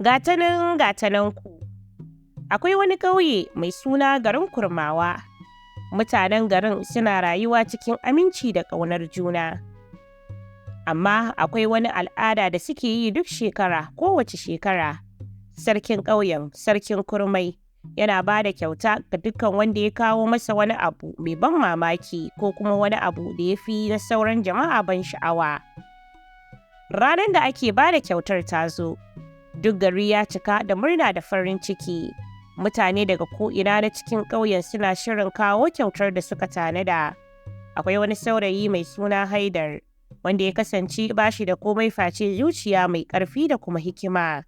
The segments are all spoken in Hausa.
Gatanan gatananku. Akwai wani ƙauye mai suna garin Kurmawa. Mutanen garin suna rayuwa cikin aminci da ƙaunar juna. Amma akwai wani al'ada da suke yi duk shekara, kowace shekara. Sarkin ƙauyen, Sarkin Kurmai, yana ba da kyauta ga dukkan wanda ya kawo masa wani abu mai ban mamaki ko kuma wani abu da ya fi na sauran jama'a ban sha'awa. Ranar da ake ba da kyautar ta zo, duk gari ya cika da murna da farin ciki. Mutane daga ko'ina na cikin ƙauyen suna shirin kawo kyautar da suka tanada. Akwai wani saurayi mai suna Haidar, wanda ya kasance ba shi da komai face zuciya mai ƙarfi da kuma hikima.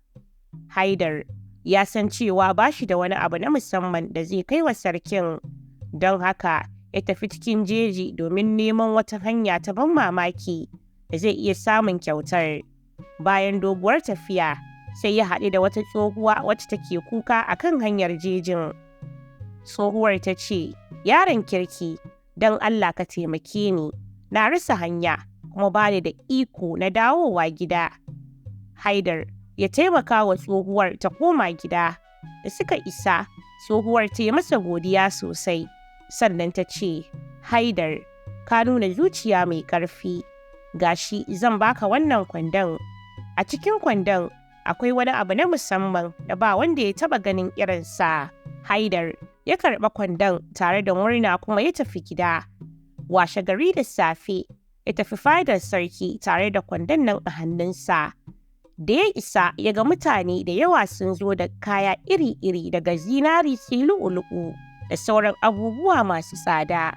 Haidar ya san cewa ba shi da wani abu na musamman da zai kai wa sarkin, don haka ya tafi cikin jeji domin neman wata hanya ta ban mamaki da zai iya samun kyautar. Bayan doguwar tafiya, sai ya haɗu da wata tsohuwa wacce take kuka a kan hanyar jejin. Tsohuwar ta ce, "Yaron kirki, don Allah ka taimake ni, na rasa hanya kuma ba ni da iko na dawowa gida." Haidar ya taimaka wa tsohuwar ta koma gida. Da suka isa, tsohuwar ta yi masa godiya sosai, sannan ta ce, "Haidar, ka nuna zuciya mai ƙarfi. Gashi zan baka wannan kwandon. A cikin kwandon akwai wani abu na musamman da ba wanda ya taba ganin irinsa." Haidar ya karɓa kwandon tare da murna kuma ya tafi gida. Washe gari da safe, ya tafi fadar sarki tare da kwandon nan a hannunsa. Da ya isa, ya ga mutane da yawa sun zo da kaya iri-iri daga zinari sai lu'u-lu'u da sauran abubuwa masu tsada.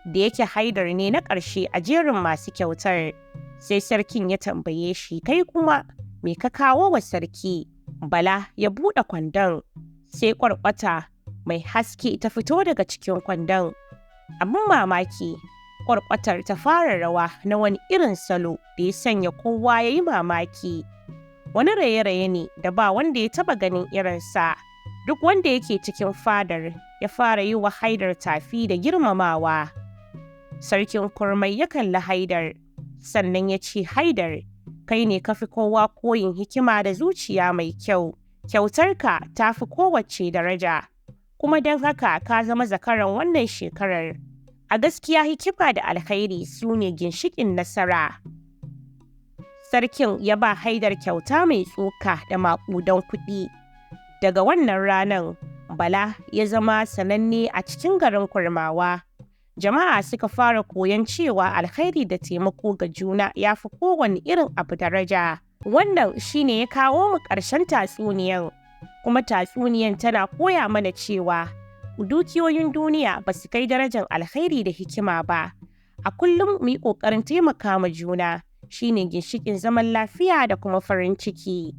Da yake Haidar ne na ƙarshe a jerin masu kyautar, sai sarkin ya tambaye shi, "Kai kuma me ka kawo wa sarki?" Bala ya buɗe kwandon, sai ƙwarƙwata mai haske ta fito daga cikin kwandon. Abin mamaki, ƙwarƙwatar ta fara rawa na wani irin salo da ya sanya kowa ya yi mamaki. Wani raye-raye ne da ba wanda ya taɓa ganin irinsa. Duk wanda yake cikin fadar ya fara yi wa Haidar tafi da girmamawa. Sarkin Kurmai ya kalli Haidar, sannan ya ce, "Haidar, kai ne ka fi kowa koyin hikima da zuciya mai kyau. Kyautarka ta fi kowacce daraja, kuma don haka ka zama zakaran wannan shekarar. A gaskiya hikima da alkhairi su ne ginshiƙin nasara." Sarkin ya ba Haidar kyauta mai tsoka da maƙudan kuɗi. Daga wannan ranar, Bala ya zama sananne a cikin garin Kurmawa. Jama'a suka fara koyon cewa alkhairi da taimako ga juna ya fi kowane irin abu daraja. Wannan shine ya kawo mu ƙarshen tatsuniyan. Kuma tatsuniyan tana koya mana cewa dukiyoyin duniya ba su kai darajar alkhairi da hikima ba. A kullum mu yi ƙoƙarin taimaka ma juna shine ginshiƙin zaman lafiya da kuma farin ciki.